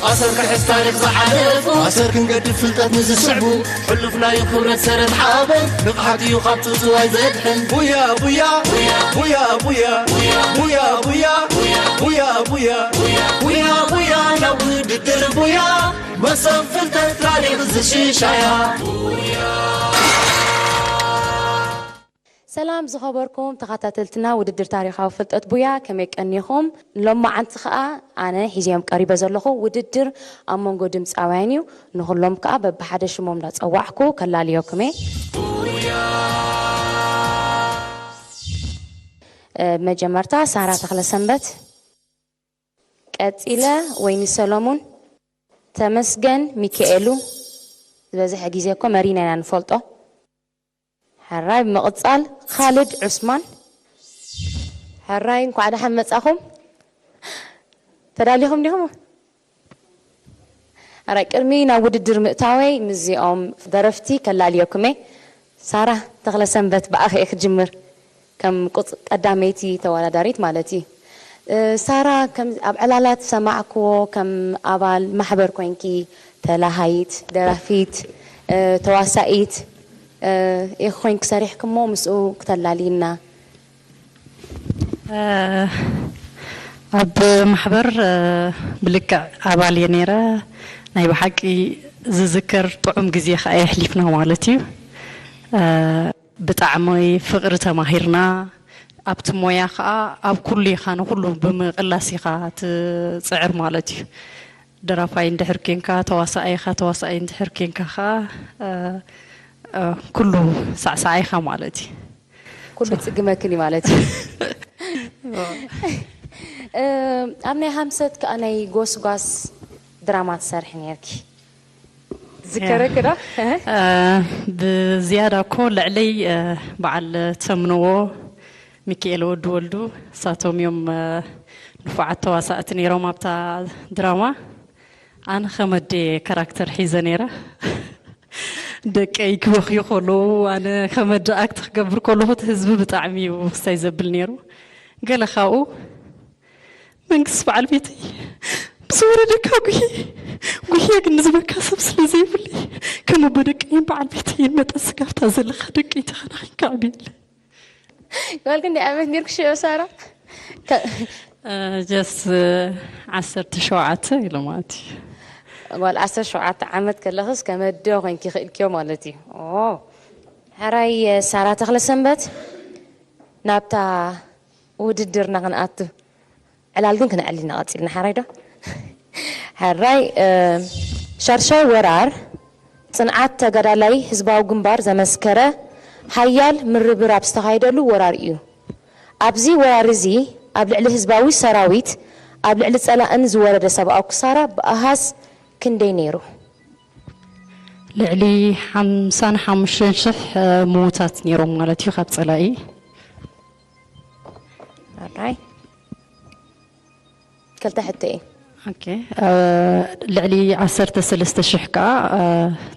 ኣሰር ክሕዝ ታሪኽ ዝሓለፉ፣ ኣሰር ክንገድፍ ፍልጠት ንዝስዕቡ፣ ሕሉፍ ናይ ክብረት ሰረት ሓበን፣ ንቕሓት እዩ ካብ ጽውጽዋይ ዘድሕን። ቡያ ቡያ ቡያ ቡያ ቡያ ቡያ ቡያ ቡያ ቡያ ቡያ ቡያ ናብ ውድድር ቡያ፣ መሶብ ፍልጠት ታሪኽ ዝሽሻያ። ሰላም ዝኸበርኩም ተኸታተልትና ውድድር ታሪኻዊ ፍልጠት ቡያ፣ ከመይ ቀኒኹም? ሎማዓንቲ ኸኣ ኣነ ሒዘዮም ቀሪበ ዘለኹ ውድድር ኣብ መንጎ ድምፃውያን እዩ። ንኹሎም ከኣ በብሓደ ሽሞም እንዳጸዋዕኩ ከላልየኩም እየ። እ፣ መጀመርታ ሳራ ተኽለሰንበት፣ ቀጺለ ወይኒ ሰሎሙን፣ ተመስገን ሚካኤሉ፣ ዝበዝሐ ግዜ እኮ መሪና ኢና ንፈልጦ። ሕራይ ብምቕጻል ካልድ ዑስማን። ሕራይ እንኳዕ ደሓን መጻኹም። ተዳሊኹም ዲኹም? ሕራይ ቅድሚ ናብ ውድድር ምእታወይ ምስዚኦም ደረፍቲ ከላልየኩም እየ። ሳራ ተኽለሰንበት ብኣኺ እየ ክጅምር። ከም ቁጽ-፣ ቀዳመይቲ ተወዳዳሪት ማለት እዩ። እ፣ ሳራ፣ ከም ኣብ ዕላላት ዝሰማዕክዎ፣ ከም ኣባል ማሕበር ኮይንኪ፣ ተላሃይት፣ ደራፊት፣ እ፣ ተዋሳኢት፣ እ፣ ኢኺ ኮይንኪ ሰሪሕክሞ፣ ምስኡ ክተላልይና። እ፣ ኣብ ማሕበር፣ እ፣ ብልክዕ ኣባል እየ ነይረ። ናይ ብሓቂ ዝዝከር ጥዑም ግዜ ከኣ የሕሊፍና ማለት እዩ። እ፣ ብጣዕሚ ፍቕሪ ተማሂርና። ኣብቲ ሞያ ኸኣ ኣብ ኩሉ ኢኻ፣ ንኹሉ ብምቕላስ ኢኻ ትጽዕር ማለት እዩ። ደራፋይ እንድሕር ኬንካ፣ ተዋሳኣይ ኢኻ፣ ተዋሳኣይ እንድሕር ኬንካ ኸኣ፣ እ፣ እ፣ ኩሉ ሳዕሳዓይ ኢኻ ማለት እዩ። ኩሉ ይጽግመክን እዩ ማለት እዩ። እ፣ ኣብ ናይ ሃምሰት ከኣ ናይ ጎስጓስ ድራማ ትሰርሒ ነይርኪ። ዝከረኪ ዶ? እ፣ ብዝያዳ እኮ ልዕለይ፣ እ፣ በዓል ተምንዎ፣ ሚካኤል ወዲ ወልዱ፣ እሳቶም እዮም፣ እ፣ ንፉዓት ተዋሳእቲ ነይሮም ኣብታ ድራማ። ኣነ ኸመዴ ካራክተር ሒዘ ነይረ። ደቀይ ክበኽዩ ከለዉ፣ ኣነ ኸመዴ ኣክት ክገብር ከለኹ፣ እቲ ህዝቢ ብጣዕሚ እዩ ውስታይ ዘብል ነይሩ። ገለ ካብኡ መንግስቲ በዓል ቤተይ ብዝወረደካ ጉሂ፣ ጉሂ ግን ንዝበካ ሰብ ስለ ዘይብለይ፣ ከም ኣቦ ደቀይን በዓል ቤተይን መጠን ስጋብታ ዘለካ ደቀይ ተኸናኺንካ ኣዕብየለይ። ጓል ክንደይ ዓመት ነይርኪ ሽዑ ሳራ? ከ- እ፣ ጀስ፣ እ፣ ዓሰርተ ሸውዓተ ኢሉ ማለት እዩ። ጓል ዓሰርተ ሸውዓተ ዓመት ከለኽስ ከመደ ኮይንኪ ክእልክዮ ማለት እዩ። ኦ፣ ሕራይ ሳራ ተኽለሰንበት፣ ናብታ ውድድርና ክንኣቱ። ዕላል ግን ክነዕሊ ኢና ቀጺልና፣ ሕራይ ዶ? ሕራይ፣ እ፣ ሻድሻይ ወራር ጽንዓት ተጋዳላይ ህዝባዊ ግንባር ዘመስከረ ሓያል ምርብራብ ዝተኻየደሉ ወራር እዩ። ኣብዚ ወራር እዚ ኣብ ልዕሊ ህዝባዊ ሰራዊት፣ ኣብ ልዕሊ ጸላእን ዝወረደ ሰብኣዊ ክሳራ ብኣሃዝ ክንደይ ነይሩ? ልዕሊ ሓምሳን ሓሙሽተን ሽሕ፣ እ፣ ምዉታት ነይሮም ማለት እዩ ካብ ጸላኢ። ኣራይ። ክልተ ሕቶ እዩ። ኦኬ፣ እ፣ ልዕሊ ዓሰርተ ሰለስተ ሽሕ ከኣ፣ እ፣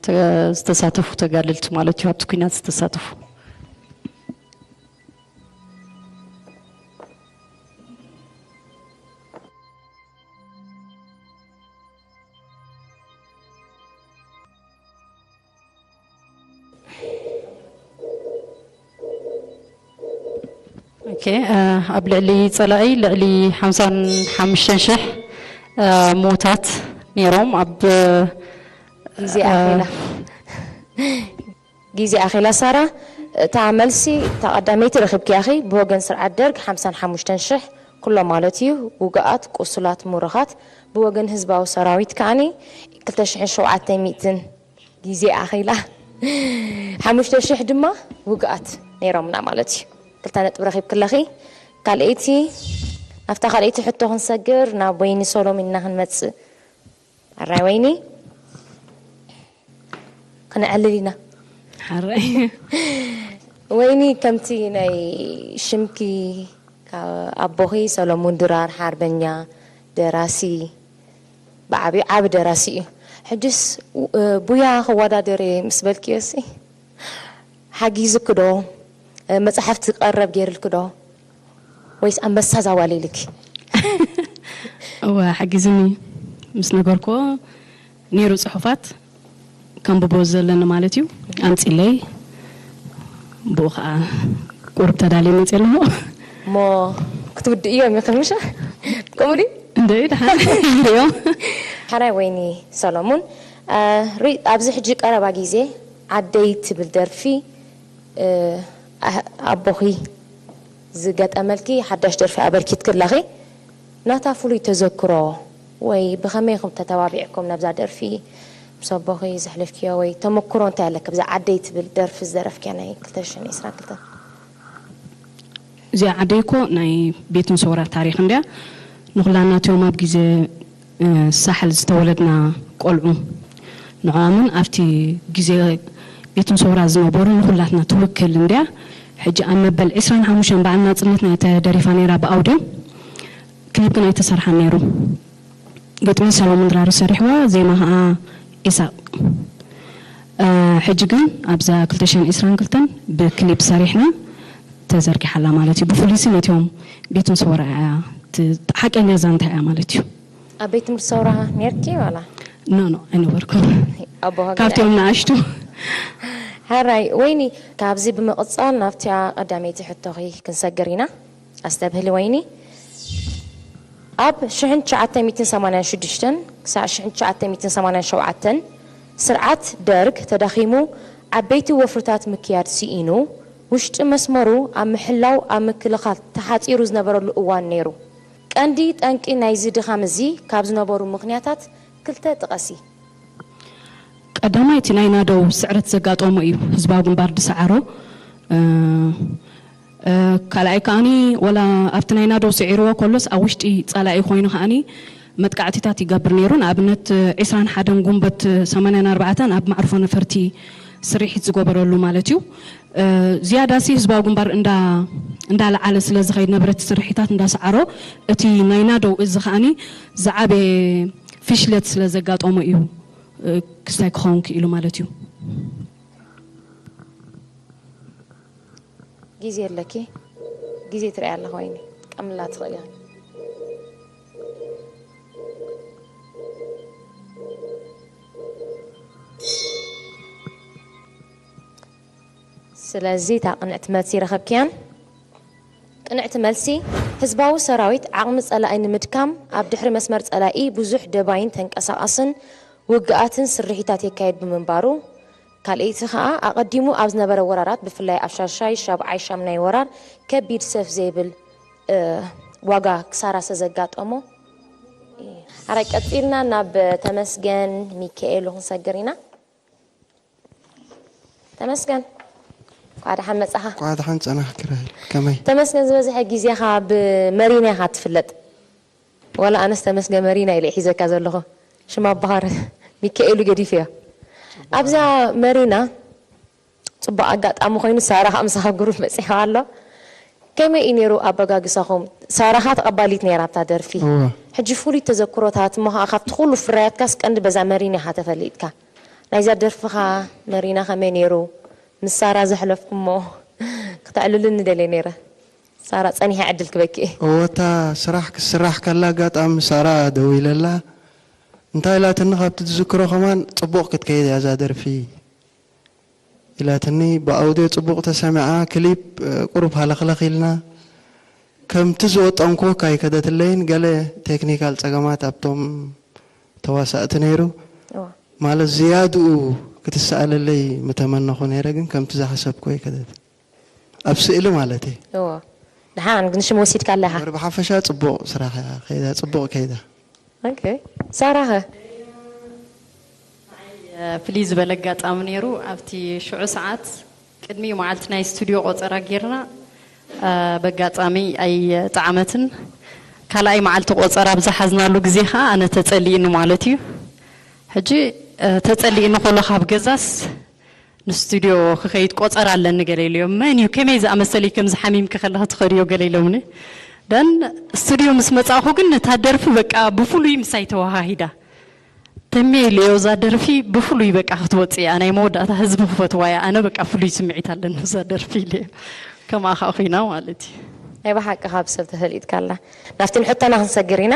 ተ-፣ ዝተሳተፉ ተጋደልቲ ማለት እዩ፣ ኣብቲ ኲናት ዝተሳተፉ። ኦኬ፣ እ፣ ኣብ ልዕሊ ጸላኢ ልዕሊ ሓምሳን ሓሙሽተን ሽሕ፣ እ፣ ሞታት ነይሮም። ኣብ፣ እ፣ ግዜ እ፣ ኣኺላ። ግዜ ኣኺላ ሳራ፣ እታ መልሲ፣ እታ ቀዳመይቲ ረኺብክያ ኢኺ። ብወገን ስርዓት ደርግ ሓምሳን ሓሙሽተን ሽሕ ኩሎም ማለት እዩ፣ ውጉኣት፣ ቁሱላት፣ ምሩኻት፣ ብወገን ህዝባዊ ሰራዊት ከኣኒ ክልተ ሽሕን ሸውዓተ ሚእትን። ግዜ ኣኺላ። ሓሙሽተ ሽሕ ድማ ውጉኣት ነይሮምና ማለት እዩ። ክልተ ነጥቢ ረኺብኪ ኣለኺ። ካልኣይቲ፣ ናብታ ካልኣይቲ ሕቶ ክንሰግር፣ ናብ ወይኒ ሶሎም ኢና ክንመጽእ። ኣራይ ወይኒ፣ ክነዕልል ኢና። ሓራይ። ወይኒ፣ ከምቲ ናይ ሽምኪ፣ ካብ ኣቦኺ ሰሎሙን ድራር ሓርበኛ፣ ደራሲ፣ ብዓብዩ ዓቢ ደራሲ እዩ። ሕጅስ፣ እ፣ ቡያ ክወዳደር እየ ምስ በልክዮሲ፣ ሓጊዝክ ዶ? መጻሕፍቲ ቀረብ ገይርልክ ዶ? ወይስ ኣንበሳ ዛዋሊልክ? እወ ሓጊዝኒ። ምስ ነገርኮ ነይሩ ጽሑፋት ከንብቦ ዘለኒ ማለት እዩ። ኣምጺለይ ብኡ ከዓ ቁርብ ተዳልየ መጽ ኣለኹ። እሞ ክትውድእዮ እዮም ይኽምሻ? ከምኡ ድዩ? እንደ ድሓን ይሪኦ። ሓራይ ወይኒ ሰሎሙን፣ እ፣ ሪ-፣ ኣብዚ ሕጂ ቀረባ ግዜ ዓደይ ትብል ደርፊ፣ እ፣ ኣህ-፣ ኣቦኺ ዝገጠመልኪ ሓዳሽ ደርፊ ኣበርኪትክላኺ። ናታ ፍሉይ ተዘክሮ ወይ ብኸመይ ኢኹም ተተባቢዕኩም ነብዛ ደርፊ? ምስ ኣቦኺ ዘሕለፍክዮ ወይ ተመክሮ እንታይ ኣለካ? ብዛ ዓደይ ትብል ደርፊ ዝደረፍክያ ናይ ክልተ ሽሕን ዕስራን ክልተን። እዚኣ ዓደይ እኮ ናይ ቤት ምሰውራ ታሪኽ እንድያ። ንኹላና እቲኦም ኣብ ግዜ፣ እ፣ ሳሕል ዝተወለድና ቆልዑ፣ ንዕኦምን ኣብቲ ግዜ ቤት ምሰውራ ዝነበሩ ንኹላትና ትውክል እንድያ። ሕጂ ኣብ መበል ዕስራን ሓሙሽተን በዓል ናጽነት ናይ ተደሪፋ ነይራ ብኣውድዮ። ክሊፕ ግን ኣይተሰርሓን ነይሩ። ግጥሚ ሰሎሙን ድራር ሰሪሕዋ፣ ዜማ ኸዓ ኢሳቕ። እ፣ ሕጂ ግን ኣብዛ ክልተ ሽሕን ዕስራን ክልተን ብክሊፕ ሰሪሕና ተዘርጊሓ ኣላ ማለት እዩ። ብፍሉይ ሲ ነቲኦም ቤት ምሰውራ እያ፣ እቲ ሓቀኛ ዛንታ እያ ማለት እዩ። ኣብ ቤት ትምህርቲ ሰውራ ነርኪ ዋላ? ኖ ኖ ኣይነበርኩን። ኣቦኻ ግን ካብቲኦም ንኣሽቱ። ሕራይ ወይኒ፣ ካብዚ ብምቕጻል ናብቲያ ቀዳመይቲ ሕቶኺ ክንሰግር ኢና። ኣስተብህሊ ወይኒ። ኣብ ሽሕን ትሽዓተ ሚእትን ሰማንያን ሽዱሽተን ክሳዕ ሽሕን ትሽዓተ ሚእትን ሰማንያን ሸውዓተን ስርዓት ደርግ ተዳኺሙ፣ ዓበይቲ ወፍርታት ምክያድ ስኢኑ፣ ውሽጢ መስመሩ ኣብ ምሕላው ኣብ ምክልኻል ተሓጺሩ ዝነበረሉ እዋን ነይሩ። ቀንዲ ጠንቂ ናይዚ ድኻም እዚ ካብ ዝነበሩ ምኽንያታት ክልተ ጥቐሲ። ቀዳማይ እቲ ናይ ናደው ስዕረት ዘጋጠሞ እዩ፣ ህዝባዊ ግንባር ዝሰዓሮ። እ፣ እ፣ ካልኣይ ከኣኒ ወላ ኣብቲ ናይ ናደው ስዒርዎ ከሎስ ኣብ ውሽጢ ጸላኢ ኮይኑ ከኣኒ መጥቃዕቲታት ይገብር ነይሩ። ንኣብነት ዕስራን ሓደን ጉንበት ሰማንያን ኣርባዕተን ኣብ ማዕርፎ ነፈርቲ ስርሒት ዝገበረሉ ማለት እዩ። እ፣ ዝያዳሲ ህዝባዊ ግንባር እንዳ እንዳለዓለ ስለ ዝኸይድ ነበረ፣ እቲ ስርሒታት እንዳሰዓሮ፣ እቲ ናይ ናደው እዚ ከኣኒ ዝዓበየ ፍሽለት ስለ ዘጋጠሞ እዩ፣ እ፣ ክስታይ ክኸውን ክኢሉ ማለት እዩ። ግዜ ኣለኪ፣ ግዜ ትርኢ ኣለኻ ወይኒ፣ ትጥቀምላ ትኽእል ኢኻ። ስለዚ እታ ቅንዕቲ መልሲ ረኸብክያን። ቅንዕቲ መልሲ፣ ህዝባዊ ሰራዊት ዓቕሚ ጸላኢ ንምድካም ኣብ ድሕሪ መስመር ጸላኢ ብዙሕ ደባይን ተንቀሳቓስን ውግኣትን ስርሒታት የካየድ ብምንባሩ፣ ካልኣይቲ ኸኣ ኣቐዲሙ ኣብ ዝነበረ ወራራት ብፍላይ ኣብ ሻድሻይ ሻብዓይ ሻምናይ ወራር ከቢድ ሰፍ ዘይብል፣ እ፣ ዋጋ ክሳራ ስለ ዘጋጠሞ። ሓራይ ቀጺልና ናብ ተመስገን ሚካኤሉ ክንሰግር ኢና። ተመስገን፣ እንኳዕ ደሓን መጻኻ። እንኳዕ ደሓን ጸናሕኪ ራሄል። ከመይ? ተመስገን፣ ዝበዝሐ ግዜኻ ብመሪና ኢኻ ትፍለጥ። ዋላ ኣነስ ተመስገን መሪና ኢለ ሒዘካ ዘለኹ። ሽም ኣባኻር ሚካኤሉ ገዲፍዮ። ኣብዛ መሪና ጽቡቕ ኣጋጣሚ ኮይኑ ሳራ ካብ ምሳኻ ግሩፕ መጺኻ ኣሎ። ከመይ እዩ ነይሩ ኣበጋግሳኹም? ሳራኻ ተቐባሊት ነይራ ኣብታ ደርፊ። እወ። ሕጂ ፍሉይ ተዘክሮታት እሞ ኸዓ ካብቲ ኩሉ ፍርያትካስ ቀንዲ በዛ መሪና ኢኻ ተፈሊጥካ። ናይዛ ደርፍኻ መሪና ከመይ ነይሩ? ምስ ሳራ ዘሕለፍኩሞ ክተዕልሉኒ ደልየ ነይረ። ሳራ ጸኒሐ ዕድል ክበኪ እየ። እወ፣ እታ ስራሕ ክትስራሕ ከላ ኣጋጣሚ ሳራ ደዊለላ እንታይ ኢላትኒ፣ ካብቲ ትዝክሮ ከማን ጽቡቕ ክትከይድ እያ እዛ ደርፊ ኢላትኒ። ብኣውድዮ ጽቡቕ ተሰሚዓ፣ ክሊፕ፣ እ፣ ቁሩብ ሃለኽለኽ ኢልና። ከምቲ ዝወጠንክዎ ካይከደትለይን፣ ገለ ቴክኒካል ጸገማት ኣብቶም ተዋሳእቲ ነይሩ። እዋ። ማለት ዝያድኡ ክትሰኣለለይ ምተመነኹ ነይረ፣ ግን ከምቲ ዝሓሰብክዎ ኣይከደትን። ኣብ ስእሊ ማለት እየ። እዎ። ደሓን ግን ሽም ወሲድካ ኣለኻ። እምበር ብሓፈሻ ጽቡቕ ስራሕ እያ ከይዳ፣ ጽቡቕ ከይዳ። ኦኬ። ሳራኸ? ፍልይ ዝበለ ኣጋጣሚ ነይሩ። ኣብቲ ሽዑ ሰዓት ቅድሚ መዓልቲ ናይ ስቱድዮ ቆጸራ ጌርና፣ እ፣ በጋጣሚ ኣይጠዓመትን። ካልኣይ መዓልቲ ቆጸራ ኣብ ዝሓዝናሉ ግዜ ኸዓ ኣነ ተጸሊእኒ ማለት እዩ። ሕጂ፣ እ፣ ተጸሊእኒ ከሎ ካብ ገዛስ ንስቱድዮ ክኸይድ ቆጸራ ኣለኒ ገለ ኢለዮም። መን እዩ? ከመይ ዝኣመሰለ እዩ ከምዚ ሓሚምኪ ከለኺ ትኸድዮ? ገለ ኢሎምኒ። ደን ስቱድዮ ምስ መጻእኹ ግን ነታ ደርፊ በቃ ብፍሉይ ምሳይ ተወሃሂዳ። ተሜ ኢለዮ፣ እዛ ደርፊ ብፍሉይ በቃ ክትወፅእ እያ፣ ናይ መወዳእታ ህዝቢ ክፈትዋ እያ፣ ኣነ በቃ ፍሉይ ስምዒት ኣለኒ እዛ ደርፊ ኢለዮ። ከምኣ ከዓ ኮይና ማለት እዩ። ናይ ብሓቂ ካብ ሰብ ተፈሊጥካ ኣላ። ናብቲ ንሕቶና ክንሰግር ኢና።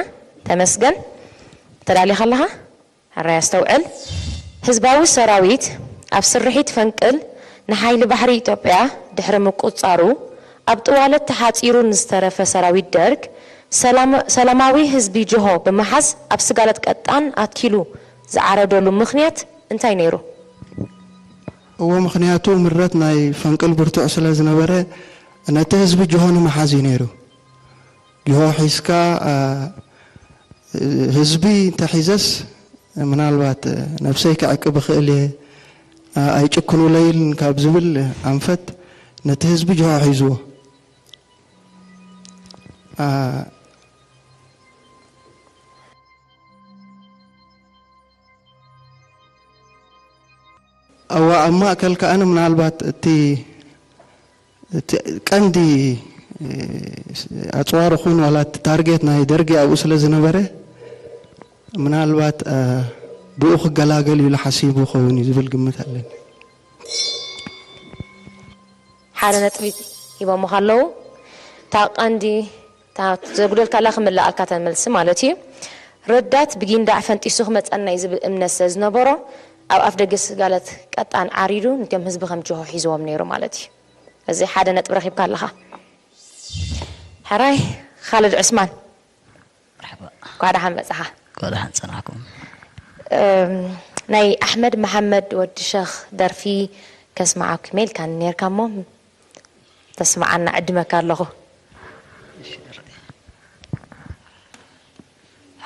ተመስገን፣ ተዳሊኻ ኣለኻ? ሕራይ ኣስተውዕል። ህዝባዊ ሰራዊት ኣብ ስርሒት ፈንቅል ንሓይሊ ባሕሪ ኢትዮጵያ ድሕሪ ምቁጽጻሩ፣ ኣብ ጥዋለት ተሓጺሩ ንዝተረፈ ሰራዊት ደርግ፣ ሰላም-፣ ሰላማዊ ህዝቢ ጅሆ ብምሓዝ ኣብ ስጋለት ቀጣን ኣትኪሉ ዝዓረደሉ ምኽንያት እንታይ ነይሩ? እዎ፣ ምኽንያቱ ምረት ናይ ፈንቅል ብርቱዕ ስለ ዝነበረ፣ ነቲ ህዝቢ ጅሆ ንምሓዝ እዩ ነይሩ። ጅሆ ሒዝካ፣ አ፣ ህዝቢ እንተሒዘስ፣ ምናልባት ነብሰይ ክዕቂ ብኽእል እየ፣ አ፣ ኣይጭክኑለይን ካብ ዝብል ኣንፈት፣ ነቲ ህዝቢ ጅሆ ሒዝዎ። አ፣ እዋ፣ ኣብ ማእከል ከኣ ምናልባት እቲ፣ እቲ ቀንዲ፣ እ፣ ኣጽዋር ኹን ዋላ እቲ ታርጌት ናይ ደርጊ ኣብኡ ስለ ዝነበረ፣ ምናልባት፣ እ፣ ብኡ ክገላገል ኢሉ ሓሲቡ ኸውን እዩ ዝብል ግምት ኣለኒ። ሓደ ነጥቢ ሂቦምኻ ኣለዉ። እታ ቀንዲ፣ እታ ዘጉደልካላ ክምልኣልካ ተመልሲ ማለት እዩ። ረዳት ብጊንዳዕ ፈንጢሱ ክመጸና እዩ ዝብል እምነት ስለ ዝነበሮ፣ ኣብ ኣፍ ደገ ስጋለት ቀጣን ዓሪዱ፣ ነቶም ህዝቢ ከም ጅሆ ሒዝዎም ነይሩ ማለት እዩ። እዚ ሓደ ነጥቢ ረኺብካ ኣለኻ። ሕራይ፣ ካልድ ዑስማን። መርሓባ። እንኳዕ ደሓን መጻኻ። እንኳዕ ደሓን ጸናሕኩም። እም፣ ናይ ኣሕመድ መሓመድ ወዲ ሸኽ ደርፊ ከስምዓኩም ኢልካኒ ነይርካ እሞ፣ ተስምዓና ዕድመካ ኣለኹ።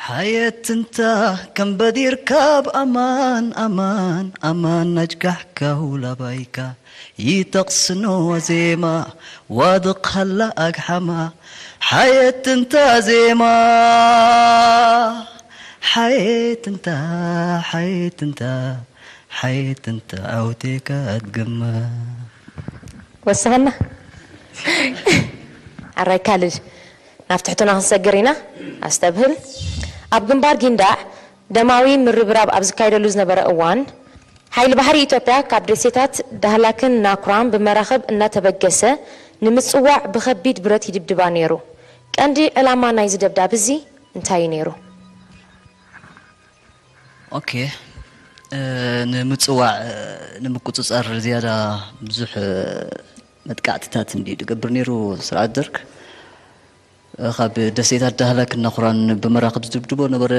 ሓየት እንታ ከም በዲርካ ብኣማን ኣማን ኣማን ናጅጋሕካ ውላባይካ ይጠቕስኖ ዜማ ዋድቕ ሃላ ኣግሓማ ሓየት እንታ ዜማ ሓየት እንታ ሓየት እንታ ሓየት እንታ ዓውቴካ ኣድግማ። ወስኸና። ኣራይ ካልድ፣ ናብ ትሕትና ክንሰግር ኢና። ኣስተብህል። ኣብ ግንባር ጊንዳዕ ደማዊ ምርብራብ ኣብ ዝካየደሉ ዝነበረ እዋን፣ ሓይሊ ባሕሪ ኢትዮጵያ ካብ ደሴታት ዳህላክን ናኩራን ብመራኽብ እናተበገሰ ንምጽዋዕ ብኸቢድ ብረት ይድብድባ ነይሩ። ቀንዲ ዕላማ ናይዚ ደብዳብ እዚ እንታይ እዩ ነይሩ? ኦኬ፣ እ፣ ንምጽዋዕ፣ እ፣ ንምቁጽጻር ዝያዳ ብዙሕ፣ እ፣ መጥቃዕትታት እንድዩ ዝገብር ነይሩ ስርዓት ደርግ። እ፣ ካብ ደሴታት ዳህላክ እናኹራን ብመራኽብ ዝድብድቦ ነበረ።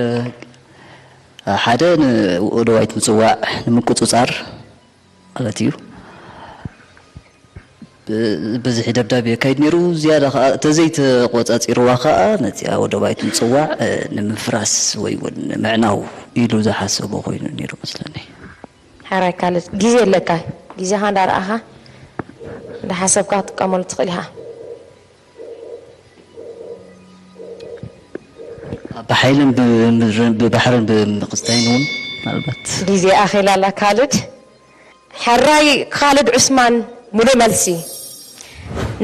ሓደ ንወደባይት ምጽዋዕ ንምቁጽጻር ማለት እዩ። ብ-፣ ብዝሒ ደብዳብ የካይድ ነይሩ። ዝያዳ ኸዓ ተዘይተቖጻጺርዋ ኸዓ ነዚኣ ወደባይት ምጽዋዕ፣ እ፣ ንምፍራስ ወይ እውን ንምዕናው ኢሉ ዝሓሰቦ ኮይኑ ነይሩ መስለኒ። ሕራይ ካልድ፣ ግዜ ኣለካ። ግዜኻ እንዳረኣኻ፣ እንዳሓሰብካ ክትጥቀመሉ ትኽእል ኢኻ። ብሓይልን ብምድርን ብባሕርን ብምቕስታይን እውን ምናልባት። ግዜ ኣኺላ ኣላ ካልድ። ሕራይ ካልድ ዑስማን፣ ሙሉእ መልሲ።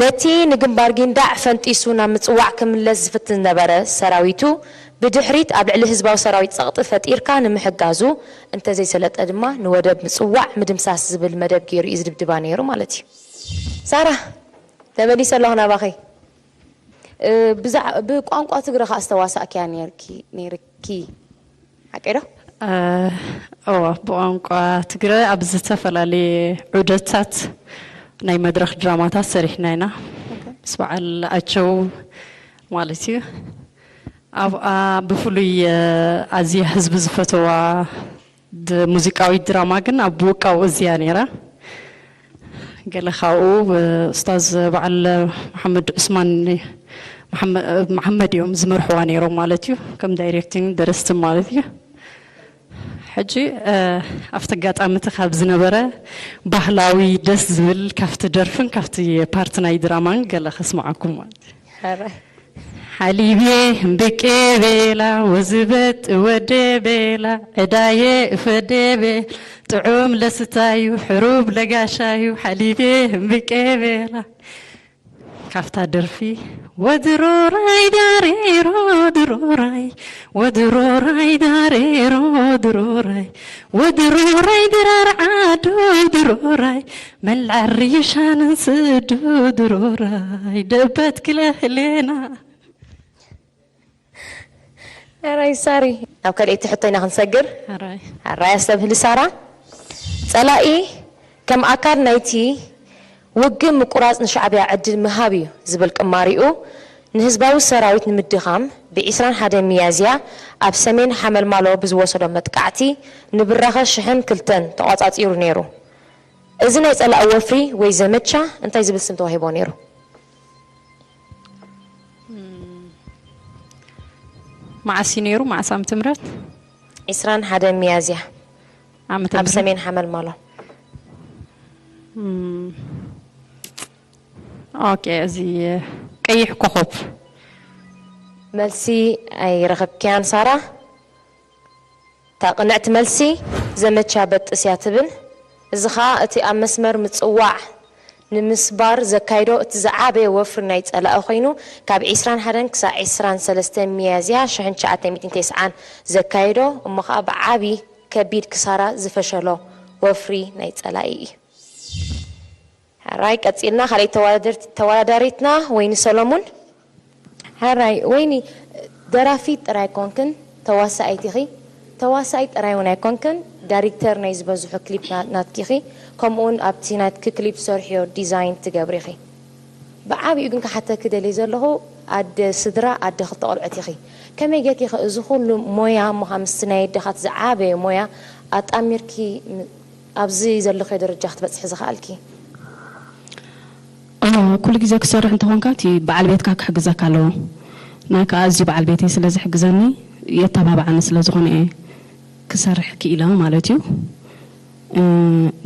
ነቲ ንግንባር ጊንዳዕ ፈንጢሱ ናብ ምጽዋዕ ክምለስ ዝፍትን ዝነበረ ሰራዊቱ፣ ብድሕሪት ኣብ ልዕሊ ህዝባዊ ሰራዊት ጸቕጢ ፈጢርካ ንምሕጋዙ፣ እንተዘይሰለጠ ድማ ንወደብ ምጽዋዕ ምድምሳስ ዝብል መደብ ገይሩ እዩ ዝድብድባ ነይሩ ማለት እዩ። ሳራ፣ ተመሊሰ ኣለኹ ናባኺ። እ፣ ብዛዕ-፣ ብቋንቋ ትግረ ኸኣ ዝተዋሳእክያ ነይርኪ፣ ነይርኪ። ሓቀይ ዶ? እ፣ እወ፣ ብቋንቋ ትግረ ኣብ ዝተፈላለየ ዑደታት ናይ መድረኽ ድራማታት ሰሪሕና ኢና። ኦኬ። ምስ በዓል ኣቸው ማለት እዩ። ኣብኣ ብፍሉይ፣ እ፣ ኣዝያ ህዝቢ ዝፈተዋ ድ-፣ ሙዚቃዊት ድራማ ግን ኣብ ውቃው እዝያ ነይራ። ገለ ካብኡ፣ እ፣ ኡስታዝ በዓል መሓመድ ዑስማን፣ መሓመ-፣ መሓመድ እዮም ዝመርሕዋ ነይሮም ማለት እዩ። ከም ዳይሬክቲንግ ደረስቲ ማለት እዩ። ሕጂ፣ እ፣ ኣብቲ ኣጋጣሚ እቲ ካብ ዝነበረ ባህላዊ ደስ ዝብል ካብቲ ደርፍን ካብቲ ፓርት ናይ ድራማን ገለ ከስምዓኩም ማለት እዩ። ሕራይ። ሓሊቤ እምብቄ ቤላ ወዝበጥ ወደ ቤላ ዕዳየ እፈደ ቤላ ጥዑም ለስታዩ ሕሩብ ለጋሻዩ ሓሊቤ እምብቄ ቤላ። ካብታ ደርፊ ወድሮራይ ዳሬሮ ድሮራይ፣ ወድሮራይ ዳሬሮ ድሮራይ፣ ወድሮራይ ድራር ዓዱ ድሮራይ፣ መልዓሪ ሻንን ስዱ ድሮራይ፣ ደበት ክለህሌና። ሕራይ ሳሪ፣ ናብ ካልኣይቲ ሕቶ ኢና ክንሰግር። ሕራይ። ሕራይ ኣስተብህሊ ሳራ። ጸላኢ ከም ኣካል ናይቲ ውግእ ምቁራጽ ንሻዕብያ ዕድል ምሃብ እዩ ዝብል ቅማሪኡ ንህዝባዊ ሰራዊት ንምድኻም ብ ዕስራን ሓደን ሚያዝያ ኣብ ሰሜን ሓመልማሎ ብዝወሰዶ መጥቃዕቲ ንብራኸ ሽሕን ክልተን ተቖጻጺሩ ነይሩ። እዚ ናይ ጸላኢ ወፍሪ ወይ ዘመቻ እንታይ ዝብል ስም ተዋሂቦ ነይሩ? መዓስ እዩ ነይሩ? መዓስ ዓመተ ምህረት? ዕስራን ሓደን ሚያዝያ ዓመተ ኣብ ምህረት? ሰሜን ሓመልማሎ። እም፣ ኦኬ፣ እዚ ቀይሕ ኮኾብ። መልሲ ኣይረኸብክያን ሳራ? እታ ቅንዕቲ መልሲ ዘመቻ በጥስ እያ ትብል። እዚ ኸኣ እቲ ኣብ መስመር ምጽዋዕ ንምስባር ዘካይዶ እቲ ዝዓበየ ወፍሪ ናይ ጸላኢ ኮይኑ፣ ካብ ዕስራን ሓደን ክሳዕ ዕስራን ሰለስተን ሚያዝያ ሽሕን ትሽዓተ ሚእትን ተስዓን ዘካየዶ፣ እሞ ኸኣ ብዓቢ ከቢድ ክሳራ ዝፈሸሎ ወፍሪ ናይ ጸላኢ እዩ። ሕራይ ቀጺልና ካልኣይ ተወዳደርቲ- ተወዳዳሪትና ወይኒ ሰሎሙን። ሕራይ ወይኒ፣ ደራፊት ጥራይ ኣይኮንክን፣ ተዋሳኢት ኢኺ። ተዋሳኢት ጥራይ እውን ኣይኮንክን፣ ዳይሬክተር ናይ ዝበዝሑ ክሊፕ ና- ናትኪ ኢኺ። ከምኡ እውን ኣብቲ ናትኪ ክሊፕ ዝሰርሕዮ ዲዛይን ትገብሪ ኢኺ። ብዓቢኡ ግን ክሓተኪ ደልየ ዘለኹ፣ ኣደ ስድራ፣ ኣደ ክልተ ቆልዑት ኢኺ። ከመይ ጌርኪ ኢኺ እዚ ኩሉ ሞያ እሞ ምስቲ ናይ ኣዴኻት ዝዓበየ ሞያ ኣጣሚርኪ ም- ኣብዚ ዘለኽዮ ደረጃ ክትበጽሒ ዝኸኣልኪ? ኩሉ ግዜ ክሰርሕ እንተኾንካ እቲ በዓል ቤትካ ክሕግዘካ ኣለዎ። ናይ ከኣ ኣዝዩ በዓል ቤተይ ስለ ዝሕግዘኒ የተባብዓኒ ስለ ዝኾነ እየ ክሰርሕ ክኢለ ማለት እዩ።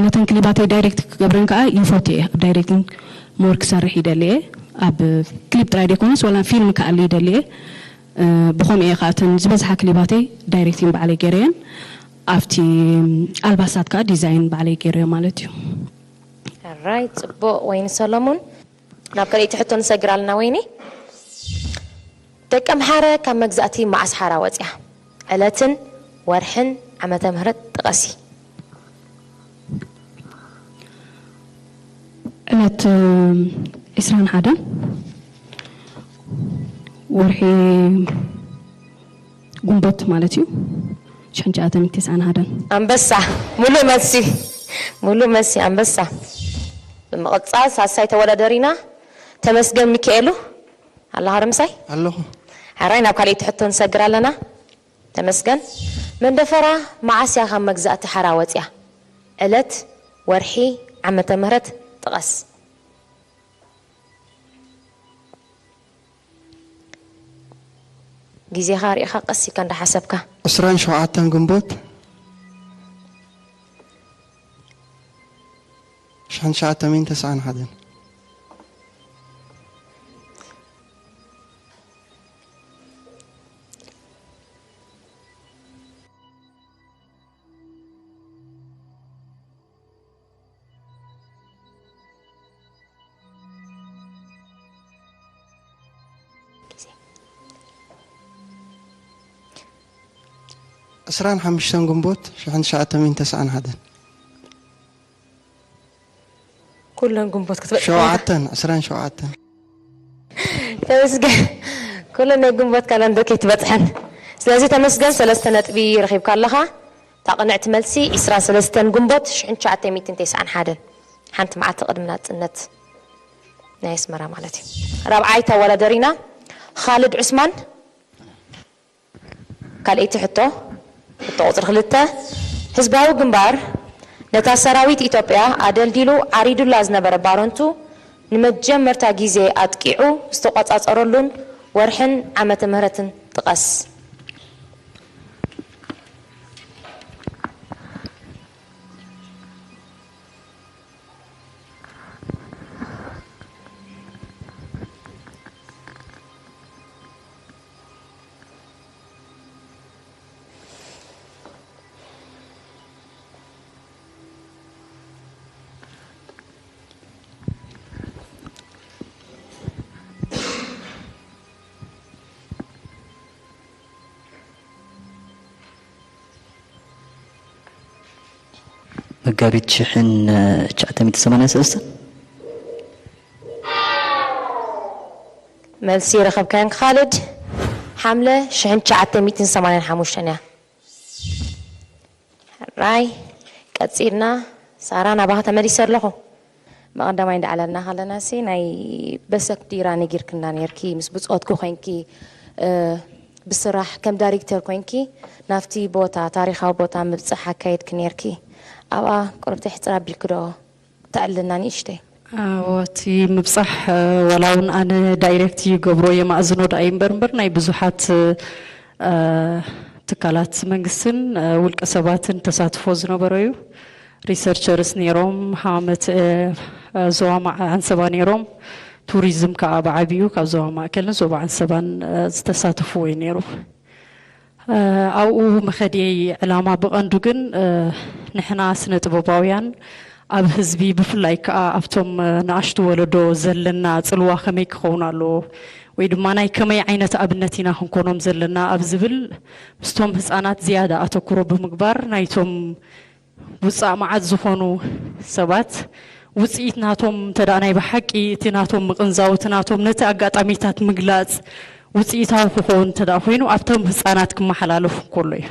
ነተን ክሊባተይ ዳይሬክት ክገብረን ከኣ ይፈቱ እየ። ኣብ ዳይሬክቲንግ ሞር ክሰርሕ ይደሊ እየ። ኣብ ክሊፕ ጥራይ ዘይኮነስ ዋላ ፊልም ክኣሊ ይደሊ እየ። ብኸምኡ እየ ከኣ እተን ዝበዝሓ ክሊባተይ ዳይሬክቲንግ ባዕለይ ገይረየን። ኣብቲ ኣልባሳት ከኣ ዲዛይን ባዕለይ ገይረዮ ማለት እዩ። ሕራይ ጽቡቕ ወይኒ ሰሎሙን። ናብ ካልኣይቲ ሕቶ ንሰግር ኣለና ወይኒ። ደቀምሓረ ካብ መግዛእቲ መዓስ ሓራ ወጽያ? ዕለትን ወርሕን ዓመተ ምህረት ጥቐሲ። ዕለት ዕስራን ሓደን ወርሒ ጉንበት ማለት እዩ። ሽሕን ትሽዓተ ሚእትን ተስዓን ሓደን። ኣንበሳ ሙሉእ መልሲ ሙሉእ መልሲ ኣንበሳ። ብምቕጻል ሳልሳይ ተወዳደሪና ተመስገን ሚካኤሉ ኣለኻ ዶ ምሳይ? ኣለኹ። ሕራይ ናብ ካልኣይቲ ሕቶ ንሰግር ኣለና። ተመስገን መንደፈራ መዓስ እያ ካብ መግዛእቲ ሓራ ወጽያ? ዕለት፣ ወርሒ፣ ዓመተ ምህረት ጥቐስ። ግዜኻ ርኢኻ ቀስ ኢልካ እንዳሓሰብካ። ዕስራን ሸውዓተን ግንቦት ሽሕን ትሽዓተ ሚእትን ተስዓን ሓደን። ዕስራን ሓሙሽተን ግንቦት ሽሕን ትሽዓተ ሚእትን ተስዓን ሓደን። ኩለን ግንቦት ክትበጽሕ ሸውዓተን ዕስራን ሸውዓተን። ተመስገን ኩለን ናይ ግንቦት ካላንደር ከይትበጽሐን። ስለዚ ተመስገን ሰለስተ ነጥቢ ረኺብካ ኣለኻ። እታ ቅንዕቲ መልሲ ዕስራን ሰለስተን ግንቦት ሽሕን ትሽዓተ ሚእትን ተስዓን ሓደን፣ ሓንቲ መዓልቲ ቅድሚ ናጽነት ናይ ኣስመራ ማለት እዩ። ራብዓይ ተወዳደሪና ኻልድ ዑስማን። ካልኣይቲ ሕቶ፣ ሕቶ ቁጽሪ ክልተ፣ ህዝባዊ ግንባር ነታ ሰራዊት ኢትዮጵያ ኣደልዲሉ ዓሪዱላ ዝነበረ ባረንቱ ንመጀመርታ ግዜ ኣጥቂዑ ዝተቖጻጸረሉን ወርሕን ዓመተ ምህረትን ጥቐስ። መጋቢት ሽሕን ትሽዓተ ሚእትን ሰማንያን ሰለስተን። መልሲ ረኸብካዮን ካልድ። ሓምለ ሽሕን ትሽዓተ ሚእትን ሰማንያን ሓሙሽተን እያ። ሕራይ። ቀጺልና ሳራ ናባኻ ተመሊሰ ኣለኹ። መቐዳማይ እንዳዕለልና ከለና ሲ ናይ በሰክ ዲራ ነጊርክና ነርኪ ምስ ብጾትኩ ኮንኪ ብስራሕ ከም ዳይሬክተር ኮንኪ ናብቲ ቦታ ታሪኻዊ ቦታ ምብጻሕ ኣካየድኪ ነርኪ። ኣብኣ ቁርብቲ ሕጽር ኣቢልኪ ዶ ተዕልና ንእሽተይ? ኣዎ፣ እቲ ምብጻሕ ዋላ እውን ኣነ ዳይሬክት ይገብሮ የማእዝኖ ደኣ እምበር እምበር ናይ ብዙሓት ትካላት መንግስትን ውልቀ ሰባትን ተሳትፎ ዝነበሮ እዩ። ሪሰርቸርስ ነይሮም፣ ሃመት ዞባ ዓንሰባ ነይሮም፣ ቱሪዝም ከዓ ብዓብዩ ካብ ዞባ ማእከልን ዞባ ዓንሰባን ዝተሳተፍዎ እዩ ነይሩ። ኣብኡ መኸድየይ ዕላማ ብቐንዱ ግን ንሕና ስነ ጥበባውያን ኣብ ህዝቢ ብፍላይ ከዓ ኣብቶም ንኣሽቱ ወለዶ ዘለና ፅልዋ ከመይ ክኸውን ኣለዎ ወይ ድማ ናይ ከመይ ዓይነት ኣብነት ኢና ክንኮኖም ዘለና ኣብ ዝብል ምስቶም ህፃናት ዝያዳ ኣተኩሮ ብምግባር ናይቶም ውፃእ መዓት ዝኾኑ ሰባት ውፅኢት ናቶም እንተ ናይ ብሓቂ እቲ ናቶም ምቕንዛው እቲ ናቶም ነቲ ኣጋጣሚታት ምግላፅ ውፅኢታዊ ክኸውን እንተ ኮይኑ ኣብቶም ህፃናት ክመሓላለፍ እንከሎ እዩ።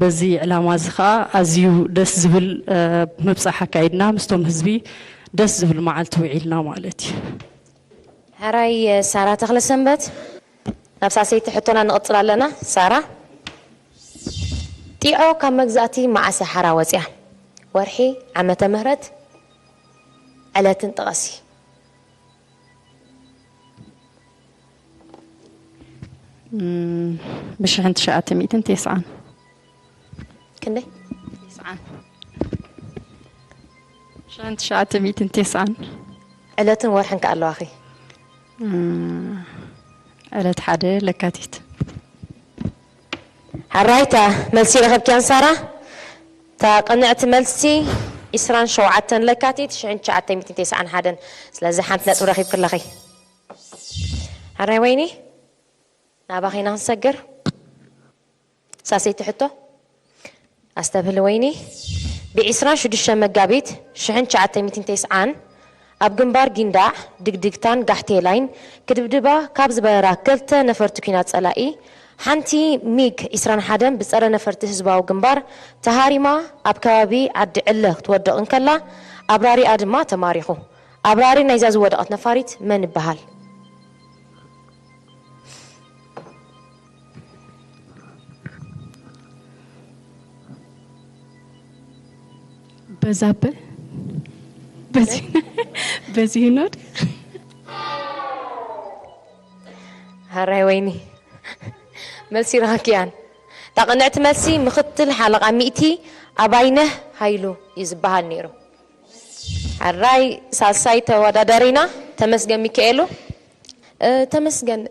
በዚ ዕላማ እዚ ከዓ ኣዝዩ ደስ ዝብል ምብፃሕ ኣካይድና ምስቶም ህዝቢ ደስ ዝብል መዓልቲ ውዒልና ማለት እዩ። ሕራይ ሳራ ተኽለሰንበት፣ ናብ ሳሰይቲ ሕቶና ንቕጽል ኣለና። ሳራ፣ ጢዖ ካብ መግዛእቲ መዓስ እያ ሓራ ወጽያ? ወርሒ፣ ዓመተ ምህረት፣ ዕለትን ጥቐሲ። ብሽሕን ትሽዓተ ሚእትን ተስዓን። ክንደይ? ተስዓን። ሽሕን ትሽዓተ ሚእትን ተስዓን። ዕለትን ወርሕን ከ ኣለዋኺ? ዕለት ሓደ ለካቲት። ሓራይታ መልሲ ረኸብኪያን ሳራ? እታ ቅንዕቲ መልሲ ዒስራን ሸውዓተን ለካቲት ሽሕን ትሽዓተ ሚእትን ተስዓን ሓደን። ስለዚ ሓንቲ ነጥቢ ረኺብኪ ኣለኺ። ሓራይ ወይኒ፣ ናባኺ ኢና ክንሰግር። ሳሰይቲ ሕቶ ኣስተብህሊ ወይኒ። ብ ዒስራን ሽዱሽተን መጋቢት ሽሕን ትሽዓተ ሚእትን ተስዓን ኣብ ግንባር ጊንዳዕ፣ ድግድግታን ጋሕቴላይን ክድብድባ ካብ ዝበራ ክልተ ነፈርቲ ኲናት ጸላኢ ሓንቲ ሚግ ዒስራን ሓደን ብጸረ ነፈርቲ ህዝባዊ ግንባር ተሃሪማ ኣብ ከባቢ ዓዲ ዕለ ክትወድቕ እንከላ ኣብራሪኣ ድማ ተማሪኹ። ኣብራሪ ናይዛ ዝወደቐት ነፋሪት መን ይበሃል? በዛበ በዚህኖድ ሃራይ ወይኒ መልሲ ረኸብክያን። እታ ቅንዕቲ መልሲ ምኽትል ሓለቓ ሚእቲ ኣባይነህ ሃይሉ እዩ ዝበሃል ነይሩ። ሓራይ ሳልሳይ ተወዳዳሪና ተመስገን ሚካኤሉ። ተመስገን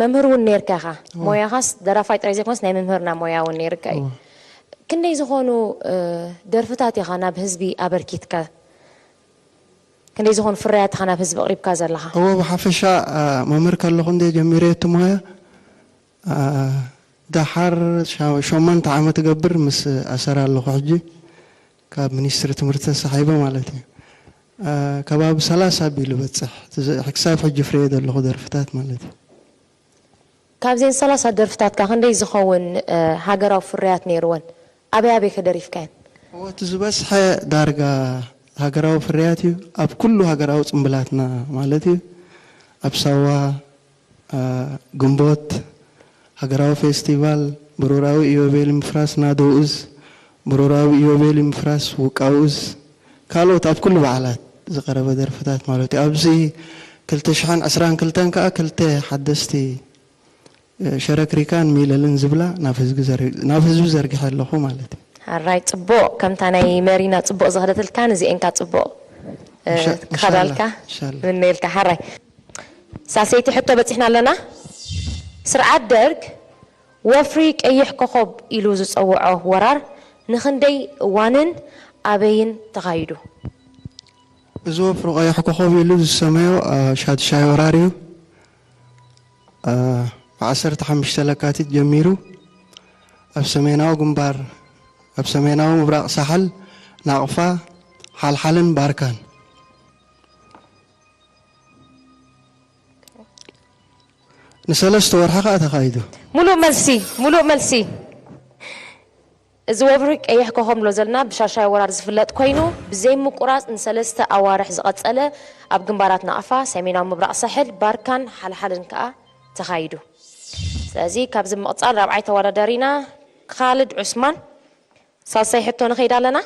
መምህር እውን ነርካ ኢኻ። ሞያኻስ ደራፋይ ጥራይ ዘይኮነስ ናይ መምህርና ሞያ እውን ነርካ እዩ። ክንደይ ዝኾኑ ደርፍታት ኢኻ ናብ ህዝቢ ኣበርኪትካ? ክንደይ ዝኾኑ ፍርያት ኢኻ ናብ ህዝቢ ኣቕሪብካ ዘለኻ? እዎ ብሓፈሻ መምህር ከለኹ እንደ ጀሚረ እቲ ሞያ ደሓር ሸመንተ ዓመት እገብር ምስ ኣሰር ኣለኹ ሕጂ ካብ ሚኒስትሪ ትምህርቲ ተሳሒበ ማለት እዩ። ከባቢ ሰላሳ ኣቢሉ በፅሕ ክሳብ ሕጂ ፍርየ ዘለኹ ደርፍታት ማለት እዩ። ካብዘን ሰላሳ ደርፍታትካ ክንደይ ዝኸውን ሃገራዊ ፍርያት ነይርወን? ኣበይ ኣበይ ከ ደሪፍካየን? እወ እቲ ዝበዝሐ ዳርጋ ሃገራዊ ፍርያት እዩ። ኣብ ኩሉ ሃገራዊ ፅምብላትና ማለት እዩ። ኣብ ሳዋ፣ ግንቦት፣ ሃገራዊ ፌስቲቫል፣ ብሩራዊ ኢዮቤል ምፍራስ ናደውእዝ፣ ብሩራዊ ኢዮቤል ምፍራስ ውቃውእዝ፣ ካልኦት ኣብ ኩሉ በዓላት ዝቐረበ ደርፍታት ማለት እዩ። ኣብዚ ክልተ ሽሕን ዕስራን ክልተን ከዓ ክልተ ሓደስቲ ሸረክሪካን ሚለልን ዝብላ ናብ ህዝቢ ዘርጊሐ ኣለኹ ማለት እዩ። ኣራይ ጽቡቕ ከምታ ናይ መሪና ጽቡቕ ዝኸደትልካ ንዚኤንካ ጽቡቕ ክኸዳልካ ምነልካ ሓራይ ሳልሰይቲ ሕቶ በጺሕና ኣለና። ስርዓት ደርግ ወፍሪ ቀይሕ ኮኾብ ኢሉ ዝጸውዖ ወራር ንኽንደይ እዋንን ኣበይን ተኻይዱ? እዚ ወፍሪ ቀይሕ ኮኾብ ኢሉ ዝሰመዮ ሻድሻይ ወራር እዩ። ብዓሰርተ ሓሙሽተ ለካቲት ጀሚሩ ኣብ ሰሜናዊ ግንባር ኣብ ሰሜናዊ ምብራቕ ሳሕል ናቕፋ፣ ሓልሓልን ባርካን ንሰለስተ ወርሒ ከኣ ተኻይዱ። ሙሉእ መልሲ፣ ሙሉእ መልሲ። እዚ ወፍሪ ቀይሕ ኮኾብ ንብሎ ዘለና ብሻሻይ ወራር ዝፍለጥ ኮይኑ፣ ብዘይምቁራጽ ንሰለስተ ኣዋርሕ ዝቐጸለ ኣብ ግንባራት ናቕፋ፣ ሰሜናዊ ምብራቕ ሳሕል፣ ባርካን ሓልሓልን ከኣ ተኻይዱ። ስለዚ ካብዚ ብምቕጻል ራብዓይ ተወዳዳሪና ካልድ ዑስማን፣ ሳልሳይ ሕቶ ንኸይድ ኣለና።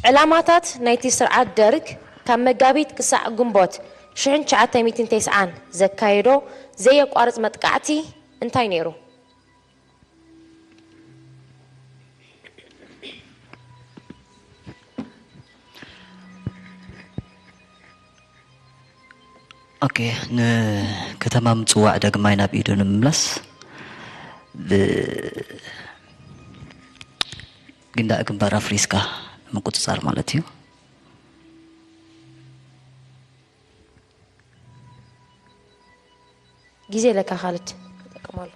ዕላማታት ናይቲ ስርዓት ደርግ ካብ መጋቢት ክሳዕ ግንቦት ሽሕን ትሽዓተ ሚእትን ተስዓን ዘካየዶ ዘየቋርጽ መጥቃዕቲ እንታይ ነይሩ? ኦኬ፣ ንከተማ ምጽዋዕ ዳግማይ ናብ ኢዱ ንምምላስ፣ ብ-፣ ጊንዳዕ ግንባር ኣፍሪስካ ንምቁጽጻር ማለት እዩ። ግዜ ኣለካ ካልድ፣ ተጠቀመሉ።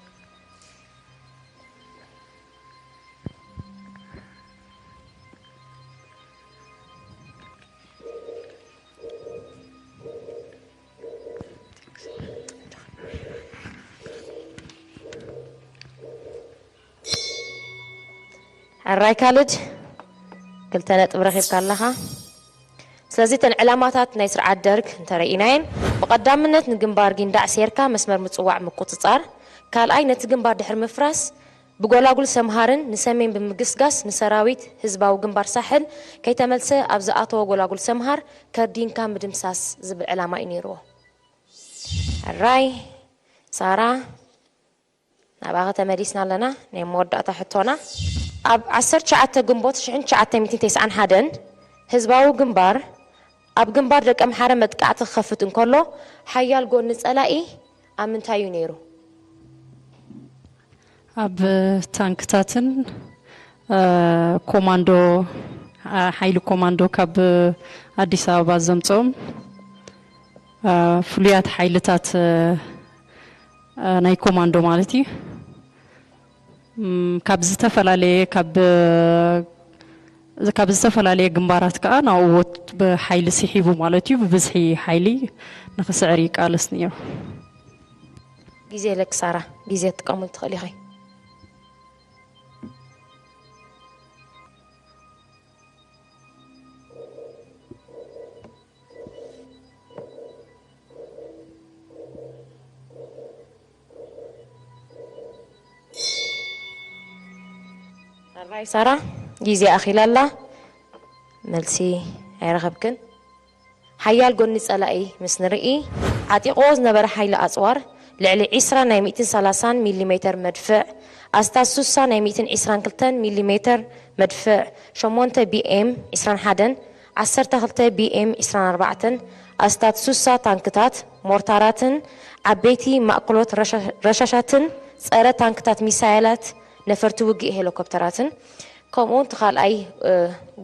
ሕራይ ካልድ፣ ክልተ ነጥቢ ረኺብካ ኣለኻ። ስለዚ እተን ዕላማታት ናይ ስርዓት ደርግ እንተረኢናየን፣ ብቐዳምነት ንግንባር ጊንዳዕ ሴርካ መስመር ምጽዋዕ ምቁጽጻር፣ ካልኣይ ነቲ ግንባር ድሕሪ ምፍራስ ብጎላጉል ሰምሃርን ንሰሜን ብምግስጋስ ንሰራዊት ህዝባዊ ግንባር ሳሕል ከይተመልሰ ኣብ ዝኣተዎ ጎላጉል ሰምሃር ከርዲንካ ምድምሳስ ዝብል ዕላማ እዩ ነይርዎ። ሕራይ ሳራ ናባኺ ተመሊስና ኣለና። ናይ መወዳእታ ሕቶና፣ ኣብ ዓሰርተ ትሽዓተ ግንቦት ሽሕን ትሽዓተ ሚእትን ተስዓን ሓደን ህዝባዊ ግንባር ኣብ ግንባር ደቀምሓረ መጥቃዕቲ ክኸፍት እንከሎ ሓያል ጎኒ ጸላኢ ኣብ ምንታይ እዩ ነይሩ? ኣብ ታንክታትን ኮማንዶ፣ ሓይሊ ኮማንዶ ካብ ኣዲስ ኣበባ ዘምፅኦም ፍሉያት ሓይልታት ናይ ኮማንዶ ማለት እዩ። ካብ ዝተፈላለየ ካብ ካብ ዝተፈላለየ ግንባራት ከዓ ናብኡ ብሓይሊ ስሒቡ ማለት እዩ። ብብዝሒ ሓይሊ ንክስዕር ይቃለስ ነይሩ። ግዜ ለኪ ሳራ፣ ግዜ ክትጥቀሙሉ ትኽእሊ ኢኺ። ኣራይ ሳራ፣ ግዜ ኣኺላ ኣላ፣ መልሲ ኣይረኸብክን። ሓያል ጎኒ ጸላኢ ምስ ንርኢ፣ ዓጢቕዎ ዝነበረ ሓይሊ ኣጽዋር፣ ልዕሊ ዒስራ ናይ ሚእትን ሰላሳን ሚሊ ሜተር መድፍዕ፣ ኣስታት ሱሳ ናይ ሚእትን ዒስራን ክልተን ሚሊ ሜተር መድፍዕ፣ ሸሞንተ ቢ ኤም ዒስራን ሓደን፣ ዓሰርተ ክልተ ቢ ኤም ዒስራን ኣርባዕተን፣ ኣስታት ሱሳ ታንክታት፣ ሞርታራትን ዓበይቲ ማእከሎት ረሻሻትን ጸረ ታንክታት ሚሳይላት ነፈርቲ ውግእ ሄሊኮፕተራትን፣ ከምኡ እቲ ካልኣይ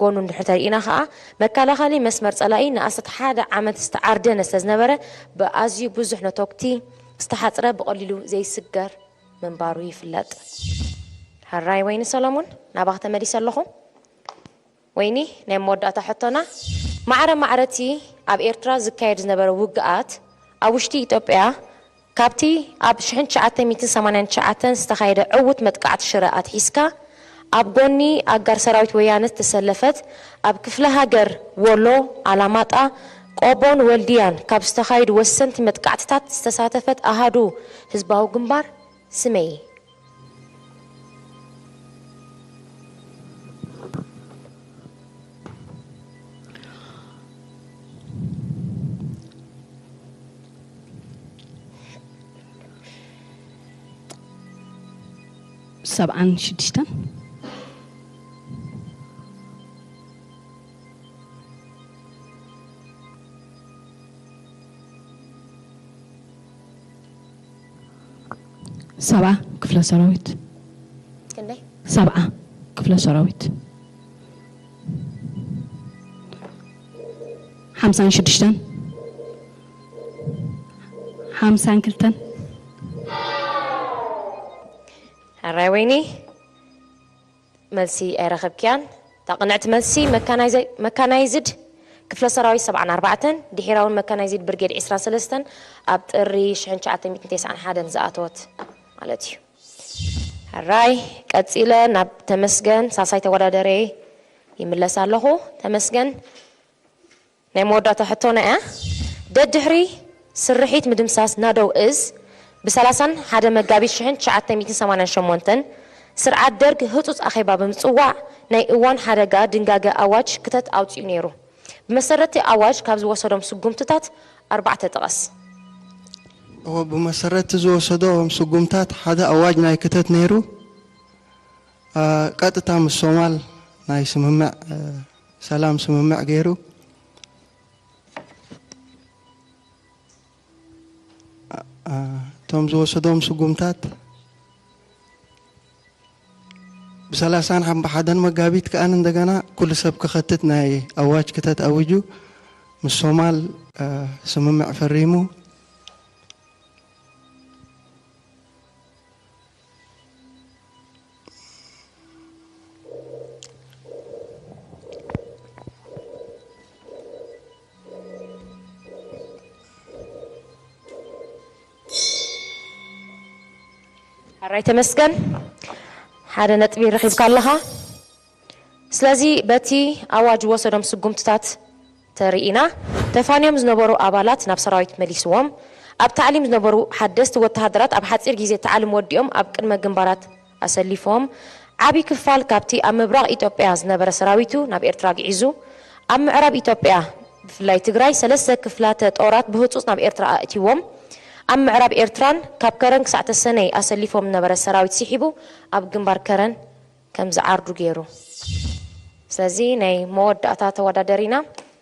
ጎኑ እንድሕር ተሪእና ከኣ፣ መከላኸሊ መስመር ጸላኢ ንኣስታት ሓደ ዓመት ዝተዓርደነ ስለዝነበረ፣ ብኣዝዩ ብዙሕ ነተኩቲ ዝተሓጽረ ብቐሊሉ ዘይስገር ምንባሩ ይፍለጥ። ሕራይ ወይኒ ሰሎሙን፣ ናባኺ ተመሊሰ ኣለኹ። ወይኒ፣ ናይ መወዳእታ ሕቶና፣ ማዕረ ማዕረ እቲ ኣብ ኤርትራ ዝካየድ ዝነበረ ውግኣት ኣብ ውሽጢ ኢትዮጵያ፣ ካብቲ ኣብ ሽሕን ትሽዓተ ሚእትን ሰማንያን ትሽዓተን ዝተኻየደ ዕዉት መጥቃዕቲ ሽረ ኣትሒዝካ፣ ኣብ ጎኒ ኣጋር ሰራዊት ወያነ ዝተሰለፈት፣ ኣብ ክፍለ ሃገር ወሎ፣ ኣላማጣ፣ ቆቦን ወልድያን ካብ ዝተኻየዱ ወሰንቲ መጥቃዕትታት ዝተሳተፈት ኣሃዱ ህዝባዊ ግንባር ስመይ። ሰብዓን ሽዱሽተን። ሰብዓ ክፍለ ሰራዊት። ክንደይ? ሰብዓ ክፍለ ሰራዊት። ሓምሳን ሽዱሽተን። ሓምሳን ክልተን። ሕራይ ወይኒ፣ መልሲ ኣይረኸብክያን። እታ ቅንዕቲ መልሲ መካናይዘ- መካናይዝድ ክፍለ ሰራዊት ሰብዓን ኣርባዕተን፣ ድሒራውን መካናይዝድ ብርጌድ ዕስራን ሰለስተን ኣብ ጥሪ ሽሕን ትሽዓተ ሚእትን ተስዓን ሓደን ዝኣተወት ማለት እዩ። ሕራይ፣ ቀጺለ ናብ ተመስገን ሳልሳይ ተወዳደሬ ይምለስ ኣለኹ። ተመስገን፣ ናይ መወዳእታ ሕቶና እያ። ደድሕሪ ስርሒት ምድምሳስ ናደው እዝ ብ ሰላሳን ሓደ መጋቢት ሽሕን ትሽዓተ ሚእትን ሰማንያን ሸሞንተን ስርዓት ደርግ ህጹጽ ኣኼባ ብምጽዋዕ ናይ እዋን ሓደጋ ድንጋገ ኣዋጅ ክተት ኣውጺኡ ነይሩ። ብመሰረቲ ኣዋጅ ካብ ዝወሰዶም ስጉምትታት ኣርባዕተ ጥቐስ። እዎ፣ ብመሰረቲ ዝወሰዶም ስጉምታት ሓደ ኣዋጅ ናይ ክተት ነይሩ። አ፣ ቀጥታ ምስ ሶማል ናይ ስምምዕ፣ አ፣ ሰላም ስምምዕ ገይሩ። አ፣ እቶም ዝወሰዶም ስጉምታት ብሰላሳን ሓደን መጋቢት ከኣ እንደገና ኩሉ ሰብ ክኸትት ናይ ኣዋጅ ክተት ኣዊጁ ምስ ሶማል፣ አ፣ ስምምዕ ፈሪሙ። ሕራይ ተመስገን፣ ሓደ ነጥቢ ረኺብካ ኣለኻ። ስለዚ በቲ ኣዋጅ ዝወሰዶም ስጉምትታት ተሪኢና፣ ተፋንዮም ዝነበሩ ኣባላት ናብ ሰራዊት መሊስዎም። ኣብ ታዕሊም ዝነበሩ ሓደስቲ ወተሃደራት ኣብ ሓጺር ግዜ ታዕሊም ወዲኦም ኣብ ቅድመ ግንባራት ኣሰሊፍዎም። ዓቢ ክፋል ካብቲ ኣብ ምብራቕ ኢትዮጵያ ዝነበረ ሰራዊቱ ናብ ኤርትራ ኣግዒዙ። ኣብ ምዕራብ ኢትዮጵያ ብፍላይ ትግራይ ሰለስተ ክፍላተ ጦራት ብህጹጽ ናብ ኤርትራ ኣእትይዎም። ኣብ ምዕራብ ኤርትራን ካብ ከረን ክሳዕ ተሰነይ ኣሰሊፎም ዝነበረ ሰራዊት ስሒቡ ኣብ ግንባር ከረን ከም ዝዓርዱ ገይሩ። ስለዚ ናይ መወዳእታ ተወዳደሪና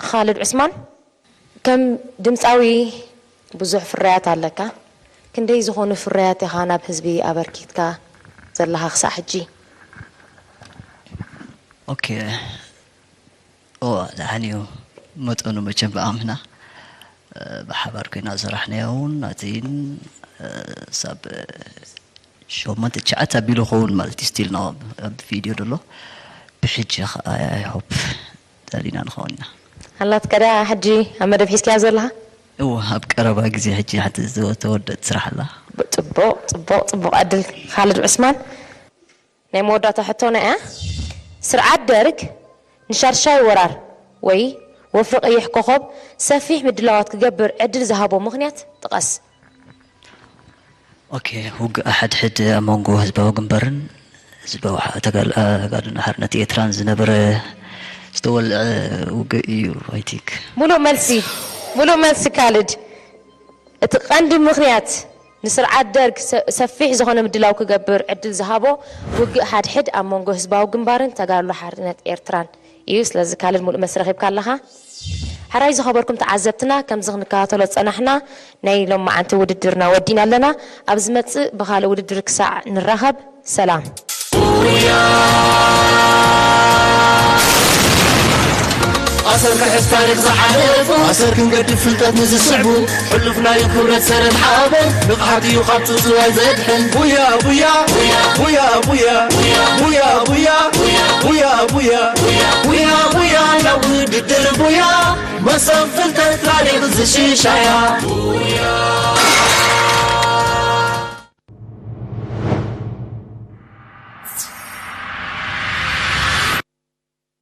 ኻልድ ዑስማን። ከም ድምፃዊ ብዙሕ ፍርያት ኣለካ። ክንደይ ዝኾኑ ፍርያት ኢኻ ናብ ህዝቢ ኣበርኪትካ ዘለኻ ክሳዕ ሕጂ? ኦኬ፣ እዋ ደሓን እዩ። መጠኑ መቸም ብኣምና ብሓባር ኮይና ዝሰራሕናዮ እውን ናቲን ሳብ ሸሞንተ ትሽዓተ ኣቢሉ ኸውን ማለት እዩ። ስቲል ነው ኣብ ቪድዮ ደሎ። ብሕጂ ከኣ ኣይ ሆፕ ዳሊና ንኸውን ኢና። ኣላት ከዳ ሕጂ ኣብ መደብ ሒዝካያ ዘለኻ? እወ፣ ኣብ ቀረባ ግዜ ሕጂ ሓንቲ ዝተወደት ስራሕ ኣላ። ጽቡቕ ጽቡቕ ጽቡቕ ዕድል። ካልድ ዑስማን። ናይ መወዳእታ ሕቶና እያ። ስርዓት ደርግ ንሻድሻይ ወራር ወይ ወፍሪ ቀይሕ ኮኾብ ሰፊሕ ምድላዋት ክገብር ዕድል ዝሃቦ ምኽንያት ጥቐስ። ኦኬ፣ ውግእ ሓድሕድ ኣብ መንጎ ህዝባዊ ግንባርን ህዝባዊ ተጋድሎ ሓርነት ኤርትራን ዝነበረ ዝተወልዐ ውግእ እዩ። ኣይ ቲንክ ሙሉእ መልሲ ሙሉእ መልሲ ካልድ። እቲ ቀንዲ ምኽንያት ንስርዓት ደርግ ሰፊሕ ዝኾነ ምድላው ክገብር ዕድል ዝሃቦ ውግእ ሓድሕድ ኣብ መንጎ ህዝባዊ ግንባርን ተጋድሎ ሓርነት ኤርትራን እዩ። ስለዚ ካልድ ሙሉእ መልሲ ረኺብካ ኣለኻ። ሕራይ ዝኸበርኩም ተዓዘብትና፣ ከምዚ ክንከታተሎ ዝጸናሕና ናይ ሎማዓንቲ ውድድርና ወዲና ኣለና። ኣብ ዝመጽእ ብኻልእ ውድድር ክሳዕ ንራኸብ። ሰላም። ኣሰር ክሕዝ ታሪኽ ዝሓለፉ ኣሰር ክንገድፍ ፍልጠት ንዝስዕቡ ሕሉፍ ናይ ክብረት ሰነድ ሓበን ንቕሓት እዩ ካብ ጽውጽዋይ ዘድሕን ቡያ ቡያ ቡያ ቡያ ቡያ ቡያ ቡያ ቡያ ቡያ ቡያ ቡያ ናብ ውድድር ቡያ መሰብ ፍልጠት ታሪኽ ዝሽሻያ ቡያ